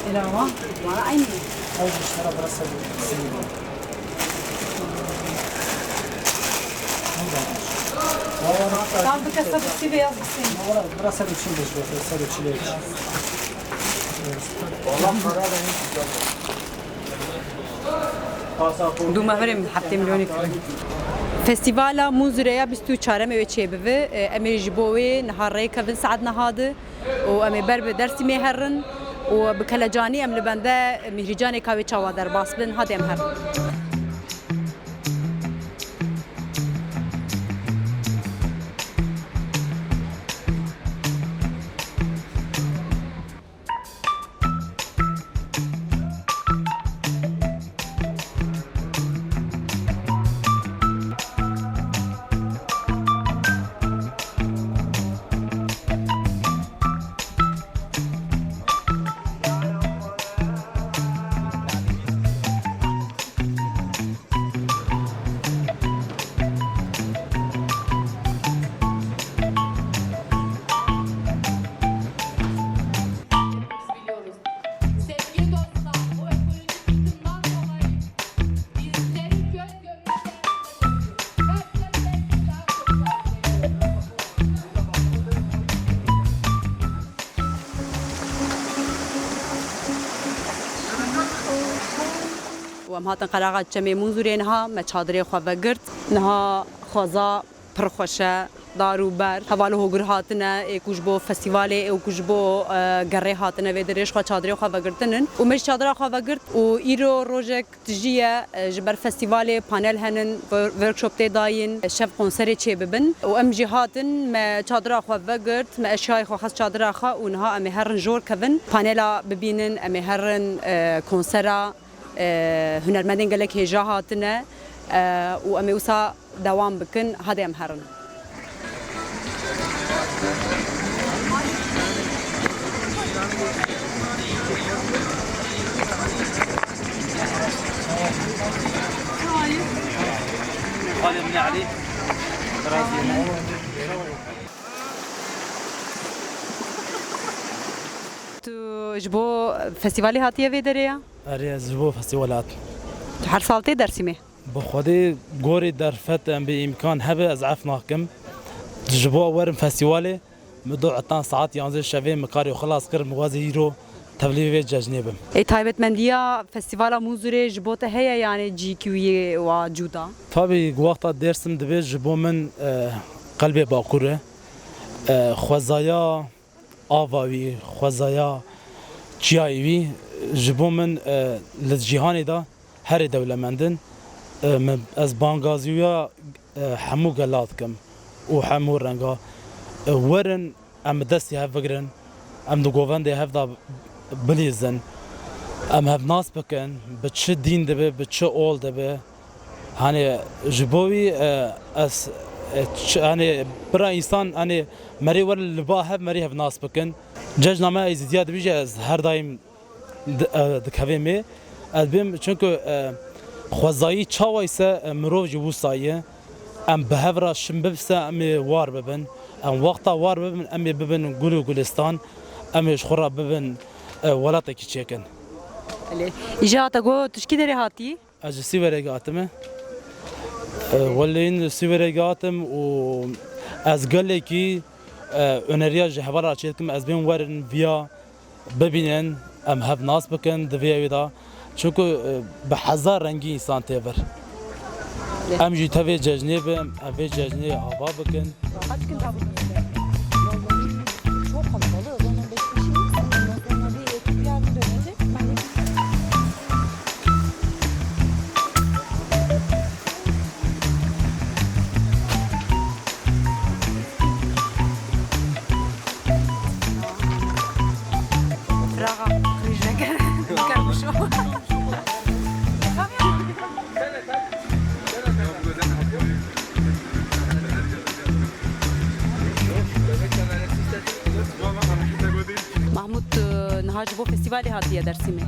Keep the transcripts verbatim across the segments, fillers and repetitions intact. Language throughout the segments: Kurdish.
Ela wa, wala aynı. Tam bir kasa bir şey beyaz bir şey. Dû mehverê min heftê milyonik kirin. Festîvala Munzurê ya bîst û çar em ê wê çêbibe. Em ê ji bo wê niha rêkevin saet niha di û em ê ber bi Dêrsimê herin û bi kelecanî em li bende Mîhrîcanê ka wê çawa derbas bin. Hadê em herin. Sevgili dostlar, bu ekolojik yıkımdan dolayı bizleri göz göre Û em hatin qeraxa Çemê Munzurê niha, me çadirê xwe vegirt. Niha xweza pir xweş e, dar û ber. Hevalê hogir hatine, ê ku ji bo festîvalê, ê ku ji bo, e, gerê hatine vê derê ji xwe çadirê xwe vegirtinin. Û me jî çadira xwe vegirt û îro rojek tijî ye, e, ji ber festîvalê panel henin, wor-, workshop tê dayîn, e, şev konserê çê bibin. Û em jî hatin, me çadira xwe vegirt, me eşyayê xwe xist çadira xwe û niha em ê herin jor kevin, panela bibînin, em ê herin, e, konsera, e, hunermendên gelek hêja hatine, e, û em ê wisa dewam bikin, hadê em herin. Tu ji bo festîvalê hatiye vê derê ya? Erê, ez ji bo festîvalê hatim. Tu her sal tê Dêrsimê? Bi Xwedê gorî derfet em bi îmkan hebe ez ef nakim. Ji bo werim festîvalê, min du etan saet yanzdeh şevê min karê xwe xilas kir, min wazê îro tevlî vê cejnê bim. Ê, taybetmendiya Festîvala Munzurê ji bo te heye, yanî cîkî wî wa cuda? Tabî, wexta Dêrsim dibe ji bo min, e, qelbê Bakur e. E, xwezaya ava wî, xwezaya çiyayê wî ji bo min, e, li cîhanê de herê dewlemend in. E, min, ez bangazîya, e, hemû gela dikim û hemû renga. E, werin em bi destê hev bigirin, em di govendê hev de bilîzin, em hev nas bikin, bi çi dîn dibe, bi çi ol dibe. Hani ji bo wî, e, ez, e, ç-, hani bira însan, hani merê werin li ba hev, merê hev nas bikin. Cejna me Êzidiya dibêje, ez her daîm di-, e, dikevê me. Ez bêm, çunku, e, xwezayî çawa ise, e, mirov jî wisa ye. Em bi hev re şim bibse, em ê war bibin. Em wexta war bibin, em ê bibin gul û gulistan. Em ê ji xwe re bibin, e, welatekî çêkin. Belê. Îja te got, tu ji kî derê hatî? Ez ji Sîverê hatime. E, welê li Sîverê hatim û ez gelekî, e, öneriya ji heval re çêdikim, ez bên werin viya bibînin, em hev nas bikin di vê yewê de. Çunku, e, bi hezar rengî însan tê vir. Em jî tevê cejnê bin, em vê cejnê ava bikin. Çok kalabalık. Ondan beş kişi. Ondan sonra bir ekip yardım dönecek. Firaxa, rîjek. Kermişo. Mahmut, e, niha ji bo festîvalê hatiye Dêrsimê.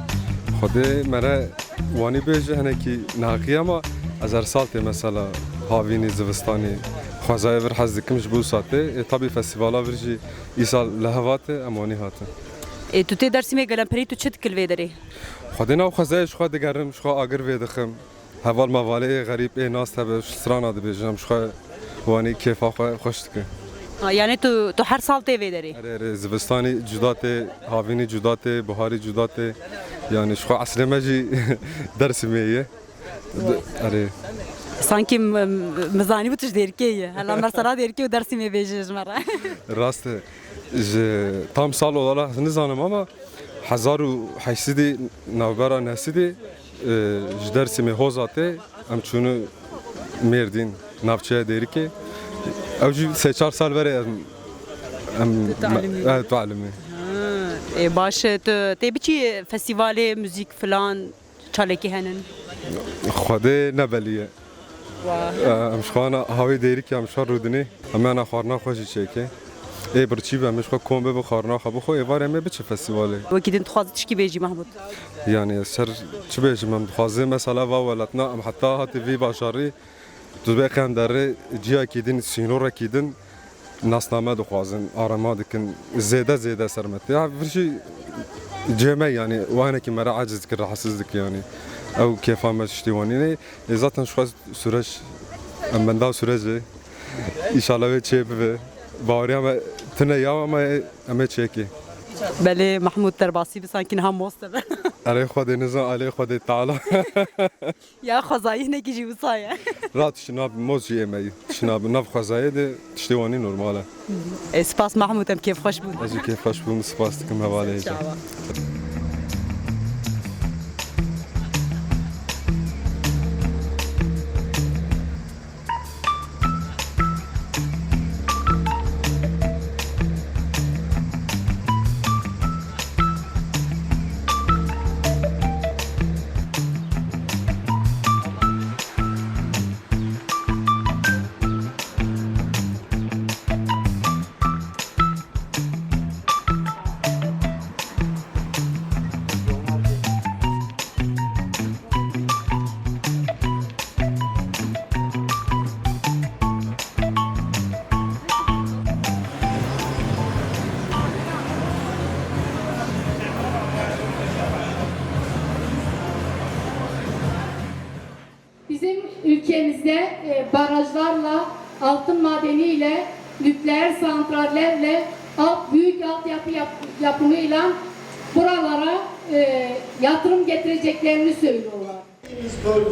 Xwedê mere wanî bêje hinekî neheqî ye, ama ez her sal tê mesela. Havînî, zivistanî, xwezayê vir hez dikim ji bo wisa tê. Ê, tabî festîvala vir jî îsal li hev hate, em wanî hatin. Ê, tu tê Dêrsimê gelemperî, tu çi dikî li vê derê? Xwedê nav xwezayê ji xwe digerim, ji xwe agir vê dixim. Heval mevalê ê xerîb ê nas hebe, ji strana dibêjin, em ji xwe wanî kêfa xwe xweş dikin. Ha, yani tu, tu her sal tê vê derê? Erê, erê, zivistanî cuda tê, havînî cuda tê, buharî cuda tê. Yani ji xwe eslê me jî Dêrsimê ye. Erê. Sanki m-, m-, min zanîbû tu ji Dêrikê yî. Hela mesela Dêrikê û Dêrsimê bêje ji me re. Rast e. Ji tam sal olarak nizanim ama hezar û heşt sedî navbera neh sedî, e, ji Dêrsimê Hoza tê, em çûne Mêrdîn, navçeya Dêrikê. Ew jî sê çar sal berê em, em Tu talimî? Evet, talimî. Ha, e, baş e, tu tê biçî festîvalê muzîk filan? Çalakî henin? Xwedê ne belî ye. Wa. Em ji xwe ana hawê Dêrikê, em ji xwe rûdinê. Em ana xwarina xwe jî çêke. Ê birçî be, em ji xwe kom bibe, xwarina xwe bixwe, êvarê em ê biçe festîvalê. Wekî din dixwaze tişkî bêjî Mahmûd? Yani ser çi bêjim, em dixwazê mesela va welatna, em heta hatê vî bajarî, tu bê qenderê ciyakî din, sînorekî din, nasname dixwazin, arama dikin, zêde zêde ser me tê. Ya, vir jî cê me, yani, wahnekî me re aciz dikir, rahatsiz dikir, yani. Ew kêfa me tiştî wanî nê. E, zaten şu xwest süreç, em benda sürecê. İnşallah wê çê bibe. Baweriya me tune ya, ama em ê çêkê. Belê, Mahmûd, derbasî bi, sankî niha moste be. Erê Xwedê nizan, erê Xwedê Teala. Ya xwezayî hinekî jî wisa ye. Ra tiştî nab moz jî êmeyî. Tiştî nab nav xwezayê de tiştê wanî normal e. E, spas Mahmûd, em kêfxweş bûn. Ez jî kêfxweş bûm, spas dikim hevalê. Çawa. Bizim ülkemizde, e, barajlarla, altın madeniyle, nükleer santrallerle alt, büyük altyapı yap-, yapımıyla buralara, e, yatırım getireceklerini söylüyorlar.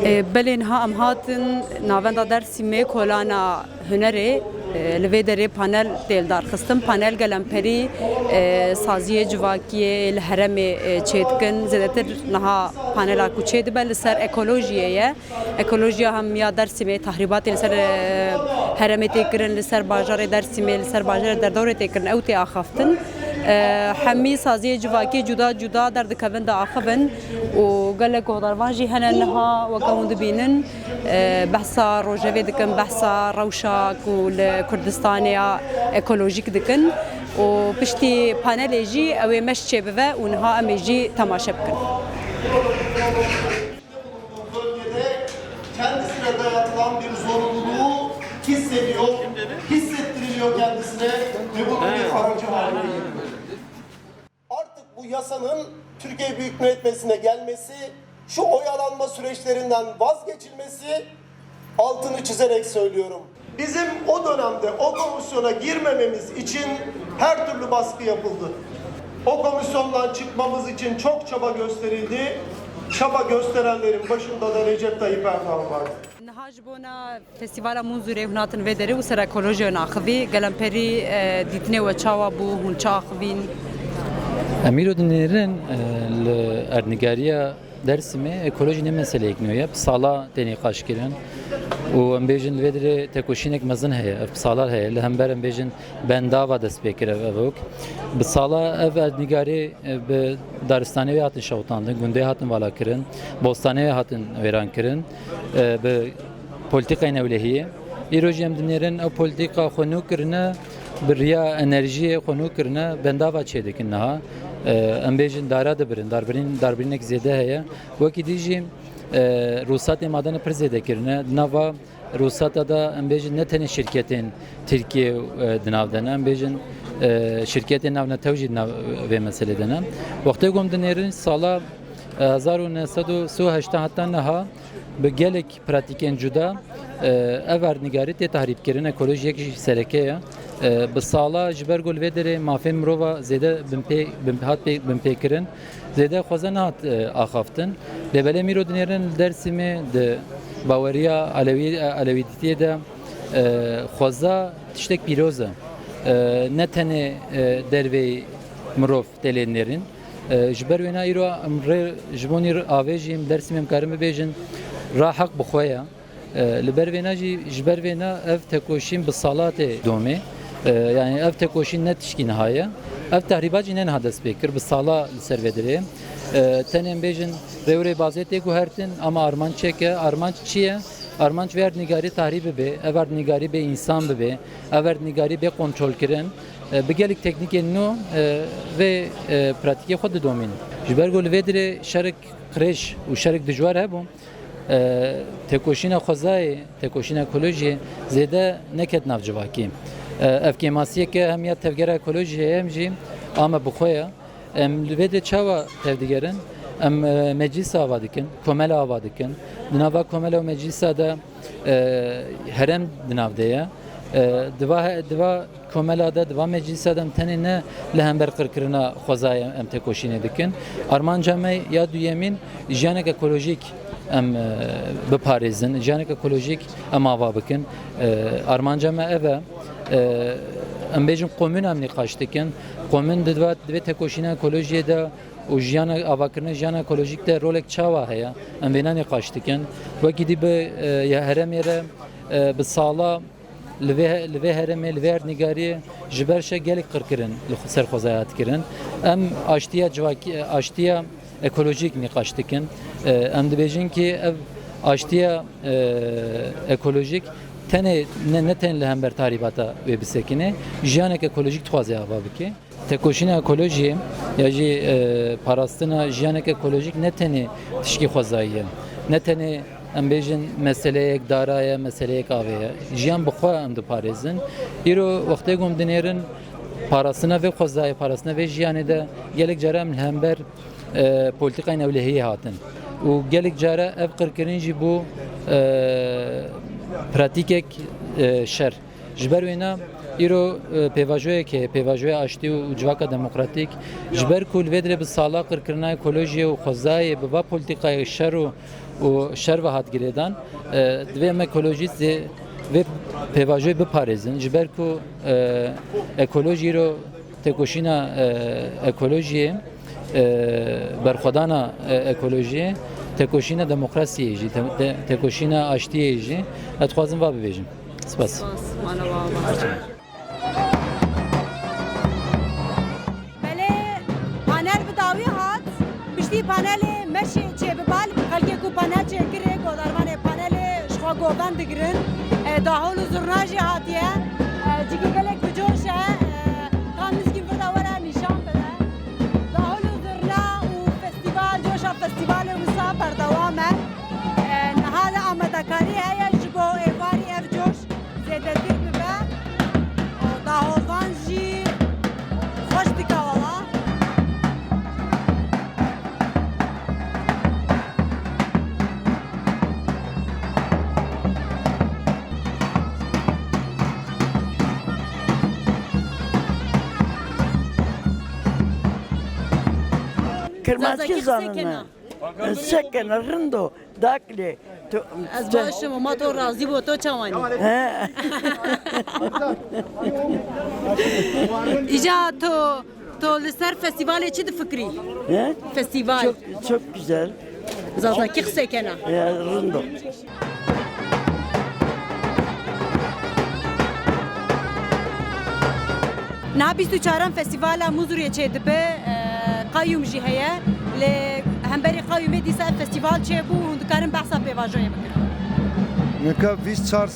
E, belê niha em hatin navenda Dêrsimê kolana hunerê, e, li vê derê panel tê lidarxistin. Panel gelemperî, e, saziyê civakiyê li herêmê, e, çêdikin. Zêdetir niha panela ku çêdibe li ser ekolojiyê ye. Ekolojiya hem ya Dêrsimê, tahrîbatê li ser, e, herêmê tê kirin, li ser bajarê Dêrsimê, li ser bajarê derdorê tê kirin, ew tê axaftin. E, hemî saziyê civakî cuda cuda derdikevin, diaxivin û gelek guhdarvan jî hene niha weke hûn dibînin, e, behsa rojevê dikin, behsa rewşa ku li Kurdistanê ya ekolojîk dikin û piştî panelê jî ew ê meş çêbive û niha em ê jî temaşe bikin. Bulunduğu bölgede kendisine dayatılan bir zorunluluğu hissediyor, hissettiriliyor kendisine ve bunun bir aracı haline geliyor. Artık bu yasanın Türkiye Büyük Millet Meclisi'ne gelmesi, şu oyalanma süreçlerinden vazgeçilmesi altını çizerek söylüyorum. Bizim o dönemde o komisyona girmememiz için her türlü baskı yapıldı. O komisyondan çıkmamız için çok çaba gösterildi. Çaba gösterenlerin başında da Recep Tayyip Erdoğan vardı. Niha ji bona Festîvala Munzurê hûn hatin vê derê û ser ekolojiya naxivî, gelemperî, e, dîtinê we çawa bû, hûn çi axivîn? Em îro dinêrin, e, li erdnîgariya Dêrsimê ekolojî ne meseleyek nû ye, bi sala tê nîqaşkirin û em bêjin li vê derê tekoşînek mezin heye, ev bi salan heye, li hember em bêjin bendava dest pê kir ev evok. Bi sala ev erdnîgarê, e, bi daristanê wê hatin şewitandin, gundê hatin vala kirin, bostanê wê hatin wêran kirin, e, bi polîtîkayên ewlehiyê. Îro jî em dinêrin ew polîtîka xwe nû kirine, bi riya enerjiyê xwe nû kirine, bendava çêdikin niha. E, em bêjin dara dibirin, darbirîn, darbirînek zêde heye. Wekî dî jî E, Ruhsatê madeni pir zêde kirine. Di nava ruhsata de em bêjin ne tenê şirketên Tirkiye, e, di nav de ne, em bêjin, e, şirketên navnetew jî di nav vê meselê de ne. Wextê ku em dinêrin sala, e, hezar û neh sed û sî û heşt heta niha bi gelek pratîkên cuda, e, ev erdnîgarî tê tahrîbkirin, ekolojiyek jî sereke ye. E, bi sala ji ber ku li vê derê mafên mirova zêde binpê-, bin-, hat pê-, binpêkirin, zêde xweza nehat, e, axaftin. Lê belê em îro dinêrin li Dêrsimê di baweriya Elewî-, Elewîtiyê de, e, xweza tiştek pîroz e. E, ne tenê, e, derveyî mirov tê lê dinêrin. E, ji ber wêna îro em rê ji bo nî avê jî em Dêrsimê em karin bibêjin, ra heq bi xwe ye. E, li ber vêna jî, ji ber vêna ev tekoşîn bi sala tê domê. E, yanî ev tekoşîn ne tişkî niha ye. Ev tehrîbat jî ne niha dest pê kir, bi sala li ser vê derê. E, tenê em bêjin rêwirê bazê tê guhertin, ama armanc çêke, armanc çi ye? Armanc vê erdnîgarî tahrîb bibe, ev erdnîgarî bê însan bibe, ev erdnîgarî bê kontrolkirin. E, bi gelek teknîkên nû, e, vê, e, pratîkê xwe didomîn. Ji ber ku li vê derê şerek qirêj û şerek dijwar hebû, e, têkoşîna xwezayê, têkoşîna ekolojiyê zêde neket nav civakî. E, ev kêmasiyeke hem ya tevgera ekolojiyê hem jî a me bi xwe ye. Em li vê de çawa tevdigerin? Em, e, meclîs ava dikin, komela ava dikin. Di nava komela û meclîsa de, e, herêm di nav de ye. E, diva he-, diva komela de, diva meclîsa de em tenê ne li hember qirkirina xwezayê em têkoşînê dikin. Armanca me ya duyemîn jiyanek ekolojîk em, e, biparêzin, jiyanek ekolojîk em ava bikin. E, armanca me ev e. E, em bêjin komûn em nîqaş dikin. Komûn di diva, di vê têkoşîna ekolojiyê de û jiyana, avakirina jiyana ekolojîk de rolek çawa heye? Em vêna nîqaş dikin. Wekî dî bi, e, ya herêmê re, e, bi sala li vê, li vê herêmê, li vê erdnîgariyê ji ber şer gelek qirkirin li xwe, ser xwezayê hat kirin. Em aştiya civakî, aştiya ekolojîk nîqaş dikin. E, em dibêjin ki ev aştiya, e, ekolojîk tenê, ne, ne tenê li hember tahrîbata wê bisekine, jiyanek ekolojîk dixwaze ava bike. Têkoşîna ekolojiyê ya jî, e, parastina jiyanek ekolojîk ne tenê tişkî xwezayî ye, ne tenê em bêjin meseleyek dara ye, meseleyek avê ye. Jiyan bi xwe em diparêzin. Îro wextê ku em dinêrin parastina vê xwezayê, parastina vê jiyanê de gelek cara em li hember, e, polîtîkayên ewlehiyê hatin. Û gelek cara ev qirkirin jî bû, e, pratîkek, e, şer. Ji ber wêna îro, e, pêvajoyek heye, pêvajoya aştî û civaka demokratîk. Ji ber ku li vê dirê bi sala qirkirina ekolojiyê û xwezayê bi va polîtîkayê şer û, û şer ve hat girêdan, e, divê em ekolojîst zê vê pêvajoyê biparêzin. Ji ber ku, e, ekolojî îro têkoşîna, e, ekolojiyê, e, berxwedana, e, ekolojiyê, têkoşîna demokrasiyê jî, te-, te-, têkoşîna aştiyê jî, ez dixwazim va bibêjim. Spas. Spas. Mala we ava. Belê, panel bi dawî hat. Piştî panelê meşê çêbiba. Xelkê ku panel çêkirê, godarvanê panelê ji xwe govend digirin. E, dahol û zurna jî hatiye. E, cîkî gelek bi coş e. E, ka mizgîn vir de were nîşan bide. Dahol û zurna û festîval, coşa festîvalê wisa berdewam e. E, niha de amadekarî heye ji bo êvarî ev coş zêdetir bibe. Daholvan jî xweş dike wala. Kirmanckî zanine. Sekene rind o. Dakle. Tu, ez baş im, ma to razî bo, to çawanî? He. Îca to, to li ser festîvalê çi difikirî? He? Festîval. Çok, çok güzel. Zazakî qise kena. Ya, rind o. Niha bîst û çaran festîvala Muzurê çêdibe, e, qayûm jî heye. Lê hemberî qayûmê dîsa ev festîval çêbû û hûn dikarin behsa pêvajoyê bikin. Nika bîst çar,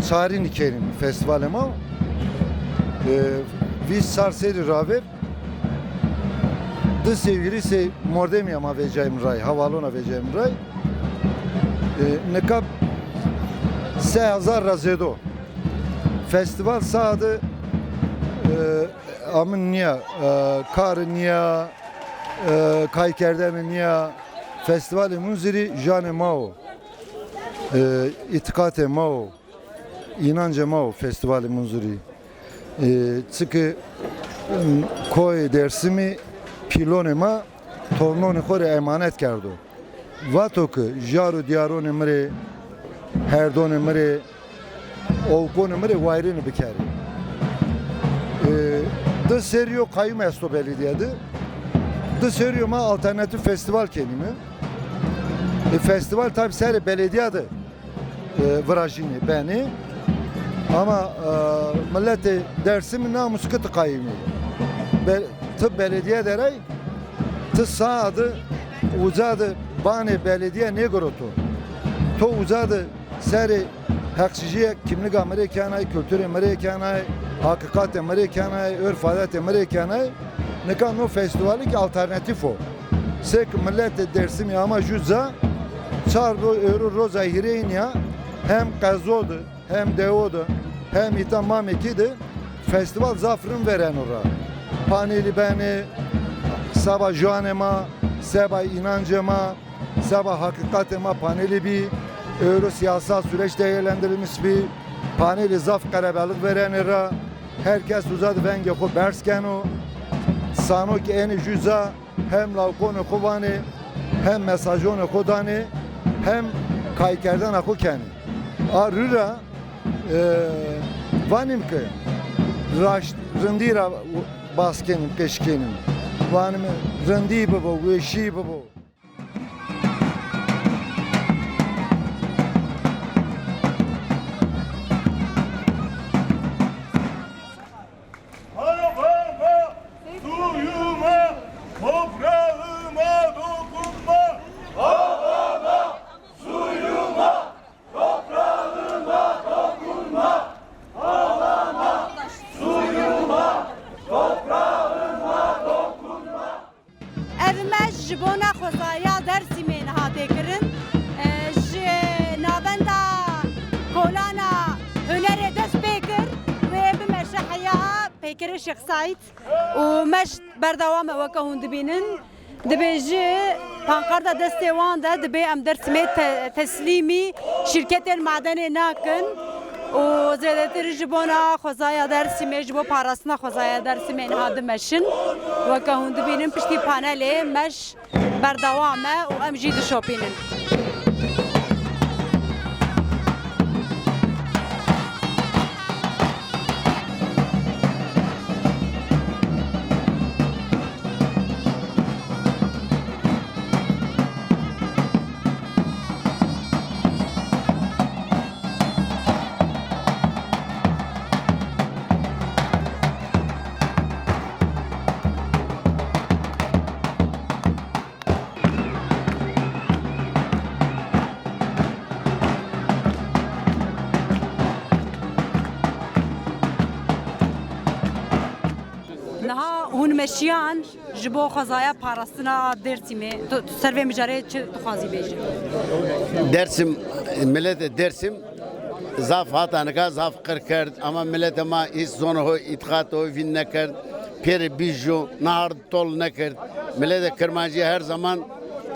çarî nikerîn festîvalê ma. E, bîst çar serî ravêr, du sêwirî sê mordemî ema vêcayê min ray, havalona vêcayê min ray. E, nika sê hezar re zêdo. Festîval sade, e, amin niya, e, kar niya, e, kaykerdene niya. Festîvalê Munzurî janê ma o. E, îtîqatê ma o. Înancê ma o Festîvalê Munzurî. E, çike, m, koyê Dêrsimî pîlonê ma tornonê xo rê emanet kerdo. Vato ke jar û diyarûnê mi rê, herdûnê mi rê, owkûnê mi rê wayirêne bikerê. E, di serî yo qayûm esto belediye de. Di serî yo ma alternatîf festîval kenîme. E, festîval tabî serê belediye de e, virajînê benê. Ama, e, miletê Dêrsimî namûs ki ti qayîmî. Be-, ti belediye derey, ti saade uca de banê belediye nêgiroto. To uca de serê heqsizîye kimliga mi rê kenay, kulturê mi rê kenay, haqiqatê mi rê kenay, örf adetê mi rê kenay. Nika no festîvalî ki alternatîf o. Sek miletê Dêrsimî ama jû ca, çar ro-, ewro roza hîrêyîn ya, hem qezo de, hem dewo de, hem îta Mamekî de festîval zaf rind vereno ra. Panelî benê, seba jiyanê ma, seba înancê ma, seba haqiqatê ma panelî bî, ewro siyasal süreç değerlendirilmiş bî, panelî zaf qerebelix verenê ra, her kes uza di vengê xo berz keno, sano ki enê jû ca hem lawkonê xo vanê, hem mesajonê xo danê, hem kaykerdena xo kenê. A rû ra, e, vanim ki raşt rindî ra baskenim, qeşkenim. Vanim rindî bibo, weşî bibo. Havama, suyuma, toprağıma dokunma. Havama, suyuma, toprağıma dokunma. Havama, suyuma, toprağıma dokunma. Ev meş ji bona xwezaya Dêrsimê niha tê kirin. E, ji navenda kolana hunerê dest pê kir, wê bimeşe heya pêkirê Şêx Seîd û meş berdewam e weke hûn dibînin. Dibêje pankarta destê wan de dibê em Dêrsimê te-, teslîmî şîrketên madenê nakin. Û zêdetir ji bona xwezaya Dêrsimê, ji bo parastina xwezaya Dêrsimê niha dimeşin. Weke hûn dibînin piştî panelê meş berdewam e û em jî dişopînin. Niha hûn meşiyan ji bo xwezaya parastina Dêrsimê. Tu, tu ser vê mijarê çi dixwazî bêjî? Dersim, milletê Dersim zaf hata nika zaf qir kerd, ama milletê ma hîç zonê xwe, îtixatê xwe vîn nekerd, pêrê bîj jû, nehard tol nekerd. Milletê Kirmancî her zaman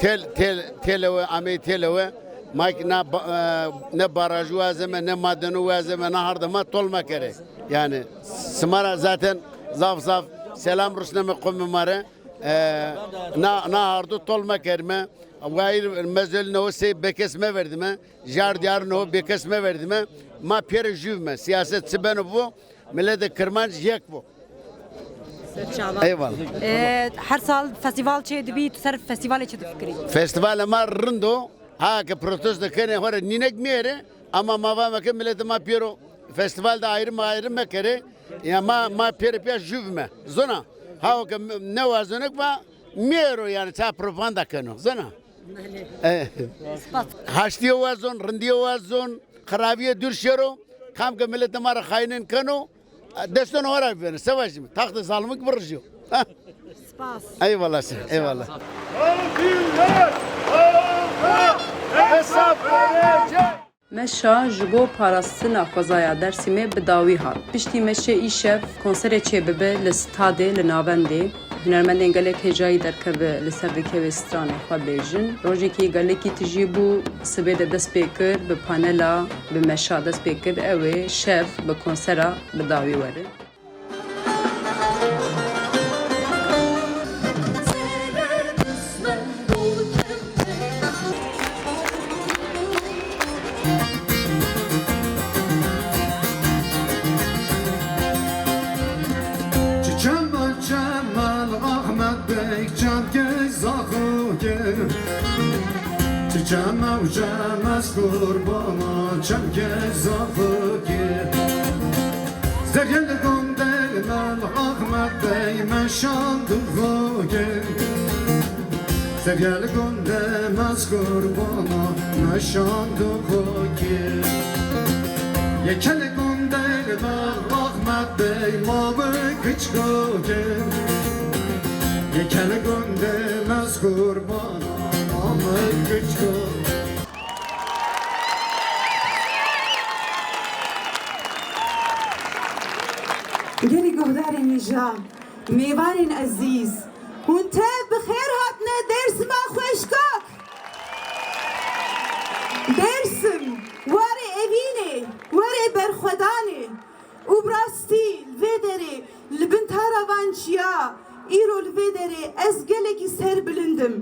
tel, tel, têle we, ameyî têle we. Ma ki ne ba-, e, ne barajû wazeme, ne madenu wazeme, nehardê ma tol mekerê. Yani sima ra zaten zaf zaf selam rûşneme qomê ma re. E, na, nehardû tol mekerime. Wayîr mezelî neho sey bêkes meverdime. Jar diyar neho bêkes meverdime. Ma pêre jû bime. Siyaset çi beno bibo. Miletê Kirmanc yek bo. Serçava. Eyvallah. Ee, her sal festîval çê dibî, tu ser festîvalê çi difikirî? Festîvalê ma rind o. Ha ke protesto kenê, xwe re nînek mêre, ama ma vame ke miletê ma pêro festîval de ayrım ayrım mekerê. Ya ma, ma pêre pêya jû bime. Zona. Ha ke ne wazonek va mêro yani ça propaganda keno. Zona. Belê. Eh. Spas. Haştiye wazon, rindiye wazon, xirabiye dûr şero. Kam ke miletê ma re xayînên keno, destên xwe re bibêne. Seba jî taxtê zalimik birijiyo. Spas. Eyvallah sen, eyvallah. Katiller! Alkış! Meşa ji bo parastina xwezaya Dêrsimê bi dawî hat. Piştî meşê îşev konserê çêbibe li stadê li navendê. Hunermendên gelek hêjayî derkeve li ser dikevê stranê xwe bêjin. Rojekî gelekî tijî bû, sibê de dest pê kir, bi panela, bi meşa dest pê kir. Ew ê şev bi konsera bi dawî were. Çiçema Cemal Ahmet Bey çemkê zaxoke. Çiçema û çemez kurbana çemkê zaxoke. Zergel gondel Mel Ahmet Bey meşan duxoke. Zergel gonde mez kurbana meşan duxoke. Yekel gondel Mel Ahmet Bey mavi kıçkoke. Yekel gonde mez kurbana mavi kıçkoke. Gelî guhdarên hêja, mêvanên ezîz, hûn tev bi xêr hatine Dêrsima xweşkok. Dêrsim, warê evînê, warê berxwedanê û bi rastî li vê derê li bin tara van çiya îro li vê derê ez gelekî serbilind im.